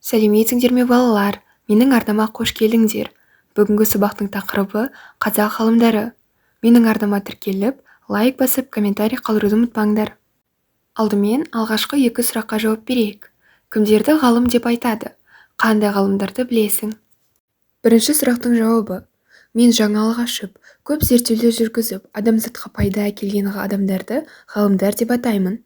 Сәлеметсіңдер ме, балалар! Менің арнама қош келдіңдер! Бүгінгі сабақтың тақырыбы – қазақ ғалымдары. Менің арнама тіркеліп, лайк басып, комментарий қалдыруды ұмытпаңдар. Алдымен алғашқы екі сұраққа жауап берейік. Кімдерді ғалым деп айтады? Қандай ғалымдарды білесің? Бірінші сұрақтың жауабы: мен жаңалық ашып, көп зерттеулер жүргізіп, адамзатқа пайда әкелген адамдарды ғалымдар деп атаймын.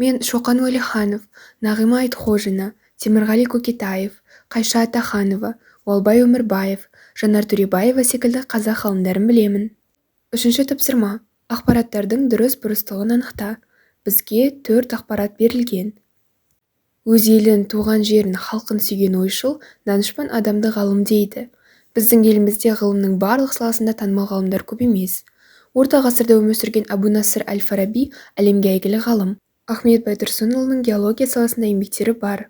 Мен Шоқан Уәлиханов, Нағима Айтхожина, Темірғали Көкетаев, Қайша Атаханова, Уалбай Өмірбаев, Жанар Төребаева секілді қазақ ғалымдарын білемін. Үшінші тапсырма. Ақпараттардың дұрыс-бұрыстығын анықта. Бізге төрт ақпарат берілген. Өз елін, туған жерін, халқын сүйген ойшыл, данышпан адамды ғалым дейді. Біздің елімізде ғылымның барлық саласында танымал ғалымдар көп емес. Орта ғасырда өмір сүрген Әбу Насыр әл-Фараби әлемге әйгілі ғалым. Ахмет Байтұрсынұлының геология саласында еңбектері бар.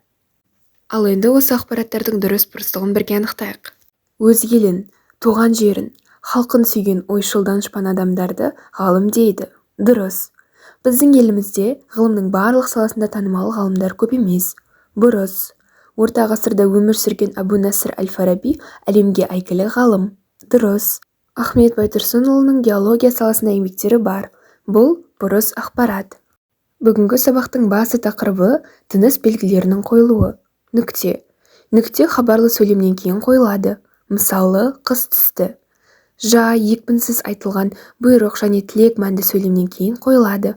Ал енді осы ақпараттардың дұрыс-бұрыстығын бірге анықтайық. Өз елін, туған жерін, халқын сүйген ойшыл данышпан адамдарды ғалым дейді. Дұрыс. Біздің елімізде ғылымның барлық саласында танымал ғалымдар көп емес. Бұрыс. Орта ғасырда өмір сүрген Әбу Насыр әл-Фараби әлемге әйгілі ғалым. Дұрыс. Ахмет Байтұрсынұлының геология саласында еңбектері бар. Бұл бұрыс ақпарат. Бүгінгі сабақтың басты тақырыбы – тыныс белгілерінің қойылуы. Нүкте. Нүкте хабарлы сөйлемнен кейін қойылады. Мысалы, қыс түсті. Жай, екпінсіз айтылған бұйрық және тілек мәнді сөйлемнен кейін қойылады.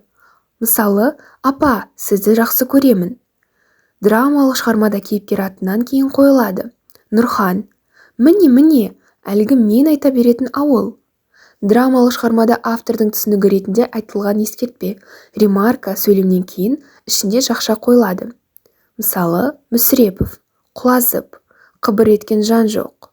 Мысалы, апа, сізді жақсы көремін. Драмалық шығармада кейіпкер атынан кейін қойылады. Нұрхан. Міне, міне, әлгі мен айта беретін ауыл. Драмалық шығармада автордың түсінігі ретінде айтылған ескертпе, ремарка сөйлемнен кейін ішінде жақша қойылады. Мысалы, Мүсірепов, құлазып, қыбыр еткен жан жоқ.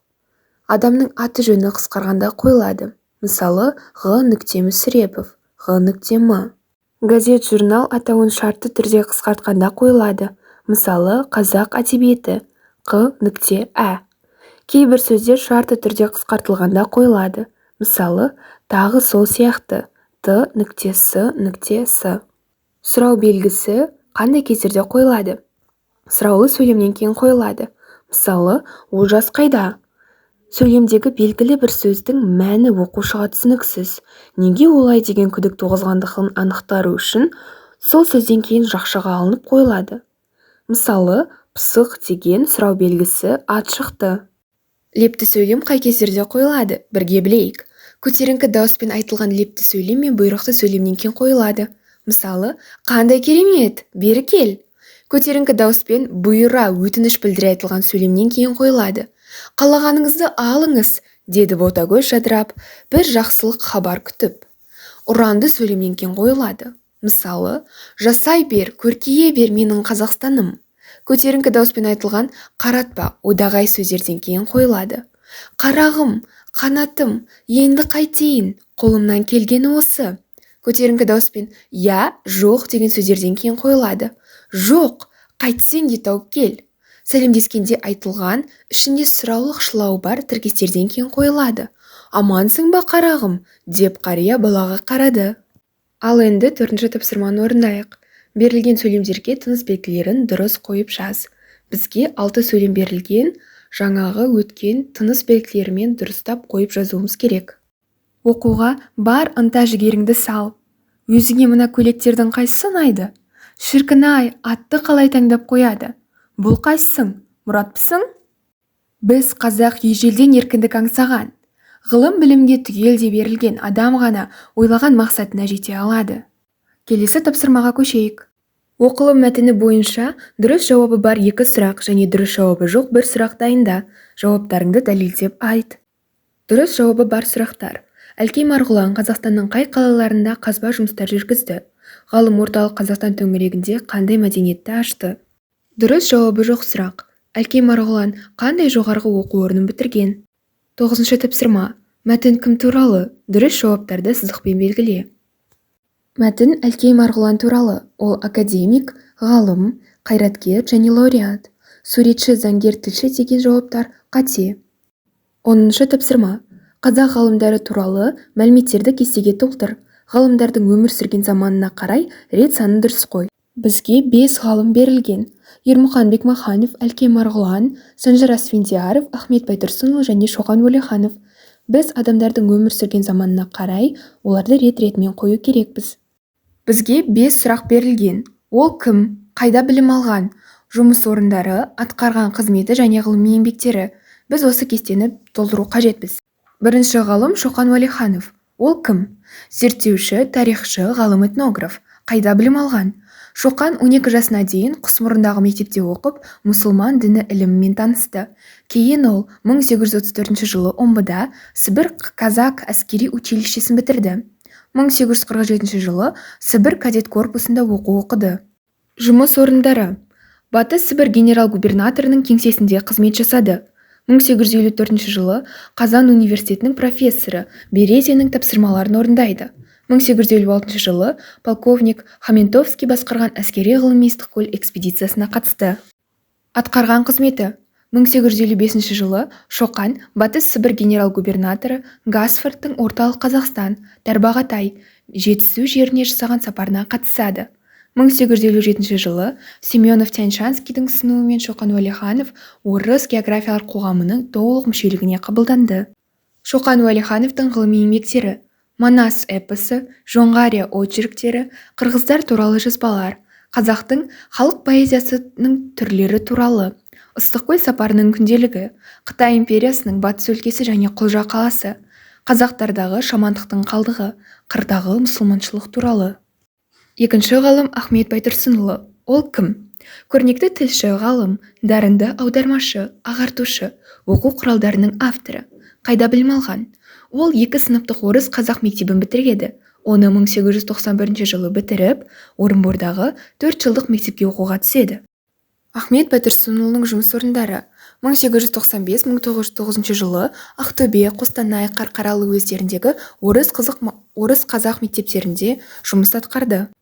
Адамның аты-жөні қысқарғанда қойылады. Мысалы, Ғ нүкте Мүсірепов, Ғ нүкте М. Газет-журнал атауын шартты түрде қысқартқанда қойылады. Мысалы, Қазақ әдебиеті, Қ нүкте Ә. Кейбір сөздер шартты түрде қысқартылғанда қойылады. Мысалы, тағы сол сияқты, Т нүкте С нүкте С. Сұрау белгісі қандай кездерде қойылады? Сұраулы сөйлемнен кейін қойылады. Мысалы, Олжас қайда? Сөйлемдегі белгілі бір сөздің мәні оқушыға түсініксіз, неге олай деген күдік туғызғандығын анықтыру үшін сол сөзден кейін жақшаға алынып қойылады. Мысалы, пысық деген сұрау белгісі ат шықты. Лепті сөйлем қай кездерде қойылады? Бірге білейік. Көтеріңкі дауыспен айтылған лепті сөйлем мен бұйрықты сөйлемнен кейін қойылады. Мысалы, қандай керемет, бері кел. Көтеріңкі дауыспен бұйыра, өтініш білдіре айтылған сөйлемнен кейін қойылады. Қалағаныңызды алыңыз, деді Ботагөз жадырап, бір жақсылық хабар күтіп. Ұранды сөйлемнен кейін қойылады. Мысалы, жасай бер, көркейе бер менің Қазақстаным. Көтеріңкі дауыспен айтылған қаратпа, одағай сөздерден кейін қойылады. Қарағым, қанатым, енді қайтейін, қолымнан келгені осы. Көтеріңкі дауыспен я, жоқ деген сөздерден кейін қойылады. Жоқ, қайтсең де тауып кел. Сәлемдескенде айтылған, ішінде сұраулық шылауы бар тіркестерден кейін қойылады. Амансың ба, қарағым, деп қария балаға қарады. Ал енді төртінші тапсырманы орындайық. Берілген сөйлемдерге тыныс белгілерін дұрыс қойып жаз. Бізге алты сөйлем берілген, жаңағы өткен тыныс белгілерімен дұрыстап қойып жазуымыз керек. Оқуға бар ынта-жігеріңді сал. Өзіңе мына көйлектердің қайсысы ұнайды? Шіркін-ай, атты қалай таңдап қояды? Бұл қайсысың, Мұратпысың? Біз қазақ ежелден еркіндік аңсаған. Ғылым-білімге түгелдей берілген адам ғана ойлаған мақсатына жете алады. Келесі тапсырмаға көшейік. Оқылым мәтіні бойынша дұрыс жауабы бар екі сұрақ және дұрыс жауабы жоқ бір сұрақ дайында. Жауаптарыңды дәлелдеп айт. Дұрыс жауабы бар сұрақтар. Әлкей Марғұлан Қазақстанның қай қалаларында қазба жұмыстар жүргізді? Ғалым Орталық Қазақстан төңірегінде қандай мәдениетті ашты? Дұрыс жауабы жоқ сұрақ. Әлкей Марғұлан қандай жоғарғы оқу орнын бітірген? Тоғызыншы тапсырма. Мәтін кім туралы? Дұрыс жауаптарды сызықпен белгіле. Мәтін Әлкей Марғұлан туралы. Ол академик, ғалым, қайраткер және лауреат. Суретші, заңгер, тілші деген жауаптар қате. 10-шы тапсырма. Қазақ ғалымдары туралы мәліметтерді кестеге толтыр. Ғалымдардың өмір сүрген заманына қарай рет санын дұрыс қой. Бізге 5 ғалым берілген. Ермұхан Бекмаханов, Әлкей Марғұлан, Санжар Асфендияров, Ахмет Байтұрсынұлы және Шоқан Уәлиханов. Біз адамдардың өмір сүрген заманына қарай оларды рет-ретімен қою керекпіз. Бізге 5 сұрақ берілген. Ол кім, қайда білім алған, жұмыс орындары, атқарған қызметі және ғылыми еңбектері. Біз осы кестені толтыру қажетпіз. Бірінші ғалым Шоқан Уәлиханов. Ол кім? Зерттеуші, тарихшы, ғалым-этнограф. Қайда білім алған? Шоқан 12 жасына дейін Құсмұрындағы мектепте оқып, мұсылман діні ілімімен танысты. Кейін ол 1834 жылы Омбыда Сібір казак әскери училищесін бітірді. 1847 жылы Сібір кадет корпусында оқу оқыды. Жұмыс орындары. Батыс Сібір генерал-губернаторының кеңсесінде қызмет жасады. 1854 жылы Қазан университетінің профессоры Березиннің тапсырмаларын орындайды. 1856 жылы полковник Хоментовский басқарған әскери ғылыми Ыстықкөл экспедициясына қатысты. Атқарған қызметі. 1855 жылы Шоқан Батыс Сібір генерал-губернаторы Гасфордтың Орталық Қазақстан, Тарбағатай, Жетісу жеріне жасаған сапарына қатысады. 1857 жылы Семенов-Тян-Шанскийдің ұсынуымен Шоқан Уәлиханов Орыс географиялар қоғамының толық мүшелігіне қабылданды. Шоқан Уәлихановтың ғылыми еңбектері: Манас эпосы, Жоңғария очерктері, Қырғыздар туралы жазбалар, Қазақтың халық поэзиясының түрлері туралы, Ыстықкөл сапарының күнделігі, Қытай империясының батыс өлкесі және Құлжа қаласы, Қазақтардағы шамандықтың қалдығы, Қырдағы мұсылманшылық туралы. Екінші ғалым Ахмет Байтұрсынұлы. Ол кім? Көрнекті тілші ғалым, дарынды аудармашы, ағартушы, оқу құралдарының авторы. Қайда білім алған? Ол 2 сыныптық орыс-қазақ мектебін бітіреді. Оны 1891 жылы бітіріп, Орынбордағы 4 жылдық мектепке оқуға түседі. Ахмет Байтұрсынұлының жұмыс орындары. 1895-1909 жылы Ақтөбе, Қостанай, Қарқаралы уездеріндегі орыс-қазақ мектептерінде жұмыс атқарды.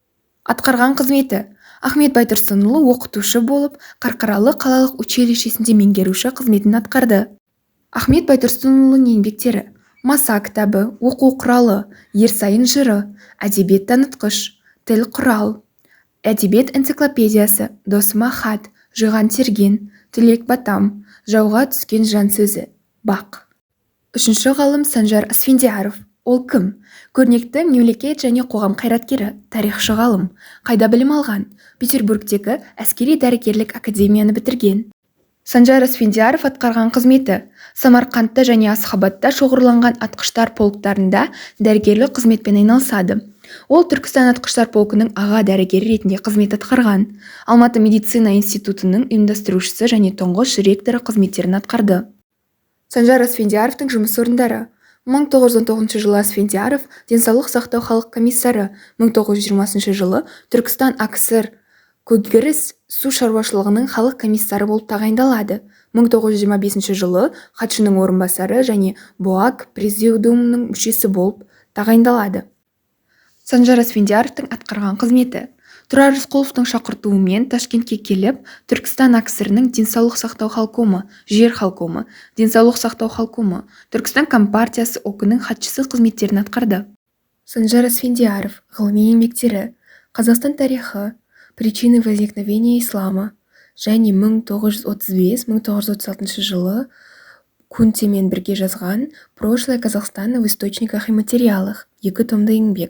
Атқарған қызметі. Ахмет Байтұрсынұлы оқытушы болып, Қарқаралы қалалық училищесінде меңгеруші қызметін атқарды. Ахмет Байтұрсынұлының еңбектері: Маса кітабы, оқу құралы, Ерсайын жыры, Әдебиет танытқыш, Тіл құрал, Әдебиет энциклопедиясы, Досыма хат, Жиған терген, Тілек батам, Жауға түскен жан сөзі, Бақ. Үшінші ғалым Санжар Асфендияров. Ол кім? Көрнекті мемлекет және қоғам қайраткері, тарихшы ғалым. Қайда білім алған? Петербургтегі әскери дәрігерлік академияны бітірген. Санжар Асфендияров атқарған қызметі. Самарқандта және Асхабадта шоғырланған атқыштар полктарында дәрігерлік қызметпен айналысады. Ол Түркістан атқыштар полкының аға дәрігері ретінде қызмет атқарған. Алматы медицина институтының ұйымдастырушысы және тұңғыш ректоры қызметтерін атқарды. Санжар Асфендияровтың жұмыс орындары. 1919 жылы Асфендияров денсаулық сақтау халық комиссары, 1920 жылы Түркістан АКСР көгеріс су шаруашылығының халық комиссары болып тағайындалады. 1925 жылы хатшының орынбасары және БОАК президиумының мүшесі болып тағайындалады. Санжар Асфендияровтың атқарған қызметі. Тұрар Рысқұловтың шақыртуымен Ташкентке келіп, Түркістан АКСР-інің денсаулық сақтау халкомы, жер халкомы, денсаулық сақтау халкомы, Түркістан компартиясы ОК-ның хатшысы қызметтерін атқарды. Санжар Асфендияров ғылыми еңбектері: Қазақстан тарихы, Причины возникновения ислама және 1935-1936 жылы Кунцемен бірге жазған Прошлое Казахстана в источниках и материалах 2 томды еңбек.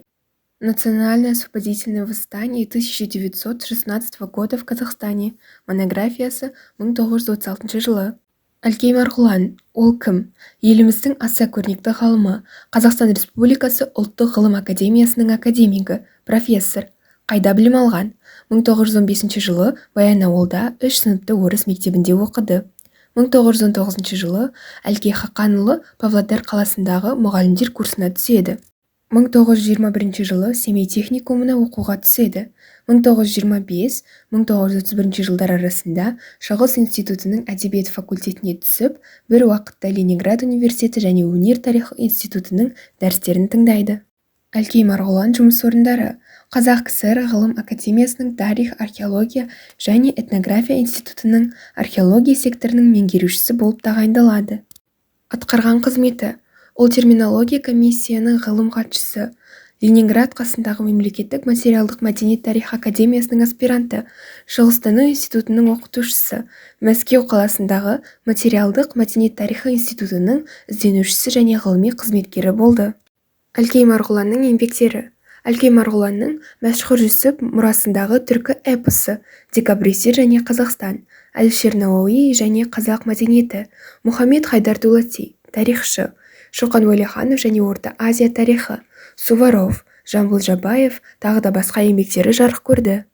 Национальное освободительное восстание 1916 года в Казахстане монографиясы 1936 жылы. Әлкей Марғұлан. Ол кім? Еліміздің аса көрнекті ғалымы, Қазақстан Республикасы Ұлттық ғылым академиясының академигі, профессор. Қайда білім алған? 1915 жылы Баянауылда 3 сыныпты орыс мектебінде оқыды. 1919 жылы Әлкей Хақанұлы Павлодар қаласындағы мұғалімдер курсына түседі. 1921 жылы Семей техникумына оқуға түседі. 1925-1931 жылдар арасында Шығыс институтының әдебиет факультетіне түсіп, бір уақытта Ленинград университеті және өнер тарихы институтының дәрістерін тыңдайды. Әлкей Марғұлан жұмыс орындары. Қазақ КСР Ғылым академиясының тарих, археология және этнография институтының археология секторының меңгерушісі болып тағайындалады. Атқарған қызметі. Ол терминология комиссияның ғылым хатшысы, Ленинград қасындағы мемлекеттік материалдық мәдениет тарихы академиясының аспиранты, Шығыстану институтының оқытушысы, Мәскеу қаласындағы материалдық мәдениет тарихы институтының ізденушісі және ғылыми қызметкері болды. Әлкей Марғұланның еңбектері. Әлкей Марғұланның Мәшһүр Жүсіп мұрасындағы түркі эпосы, Декабристер және Қазақстан, Әлішер Науаи және қазақ мәдениеті, Мұхаммед Хайдар Дулати, тарихшы, Шоқан Уәлиханов және Орта Азия тарихы, Суворов, Жамбыл Жабаев тағы да басқа еңбектері жарық көрді.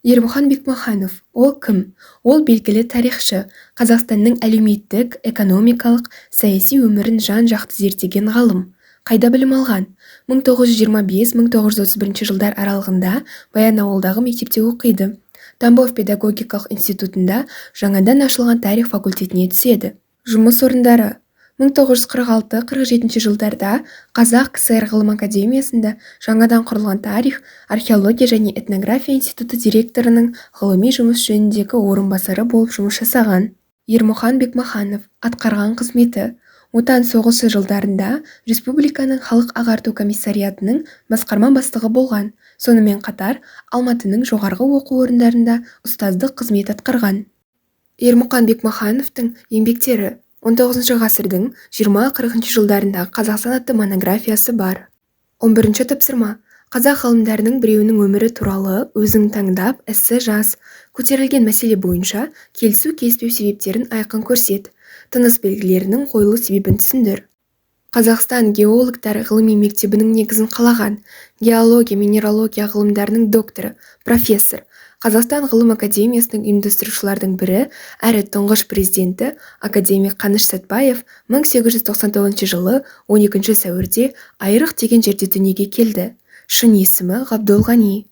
Ермұхан Бекмаханов. Ол кім? Ол белгілі тарихшы, Қазақстанның әлеуметтік, экономикалық, саяси өмірін жан-жақты зерттеген ғалым. Қайда білім алған? 1925-1931 жылдар аралығында Баянауылдағы мектепте оқиды. Тамбов педагогикалық институтында жаңадан ашылған тарих факультетіне түседі. Жұмыс орындары: 1946-47 жылдарда Қазақ КСР Ғылым академиясында жаңадан құрылған тарих, археология және этнография институты директорының ғылыми жұмыс жөніндегі орынбасары болып жұмыс жасаған. Ермұхан Бекмаханов атқарған қызметі: Отан соғысы жылдарында республиканың Халық ағарту комиссариатының басқарма бастығы болған, сонымен қатар Алматының жоғарғы оқу орындарында ұстаздық қызмет атқарған. Ермұқан Бекмахановтың еңбектері: XIX ғасырдың 20-40 жылдарындағы Қазақстан атты монографиясы бар. 11 тапсырма. Қазақ ғалымдарының біреуінің өмірі туралы өзің таңдап эссе жаз. Көтерілген мәселе бойынша келісу-келіспеу себептерін айқын көрсет. Тыныс белгілерінің қойылу себебін түсіндір. Қазақстан геологтары ғылыми мектебінің негізін қалаған, геология, минералогия ғылымдарының докторы, профессор, Қазақстан Ғылым академиясының ұйымдастырушылардың бірі әрі тұңғыш президенті академик Қаныш Сәтбаев 1899 жылы 12 сәуірде Айрық деген жерде дүниеге келді. Шын есімі Ғабдолғани.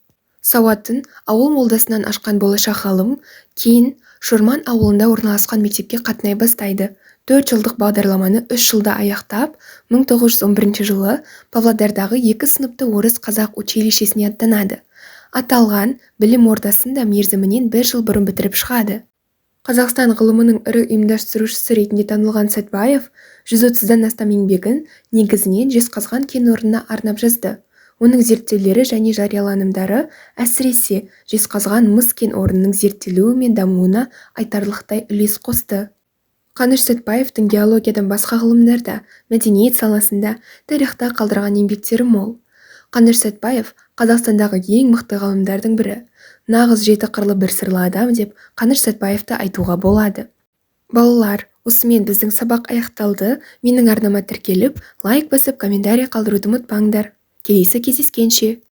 Сауатын ауыл молдасынан ашқан болашақ ғалым кейін Шорман ауылында орналасқан мектепке қатынай бастайды. 4 жылдық бағдарламаны 3 жылда аяқтап, 1911 жылы Павлодардағы екі сыныпты орыс-қазақ училищесіне аттанады. Аталған білім ордасын да мерзімінен бір жыл бұрын бітіріп шығады. Қазақстан ғылымының ірі ұйымдастырушысы ретінде танылған Сәтбаев 130-дан астам еңбегін негізінен Жезқазған кен орнына арнап жазды. Оның зерттеулері және жарияланымдары әсіресе Жезқазған мыс кен орнының зерттелуі мен дамуына айтарлықтай үлес қосты. Қаныш Сәтбаевтың геологиядан басқа ғылымдарда, мәдениет саласында, тарихта қалдырған еңбектері мол. Қаныш Сәтбаев Қазақстандағы ең мықты ғалымдардың бірі. Нағыз жеті қырлы бір сырлы адам деп Қаныш Сәтбаевты айтуға болады. Балалар, осымен біздің сабақ аяқталды. Менің арнама тіркеліп, лайк басып, комментарий қалдыруды ұмытпаңдар. Келесі кездескенше!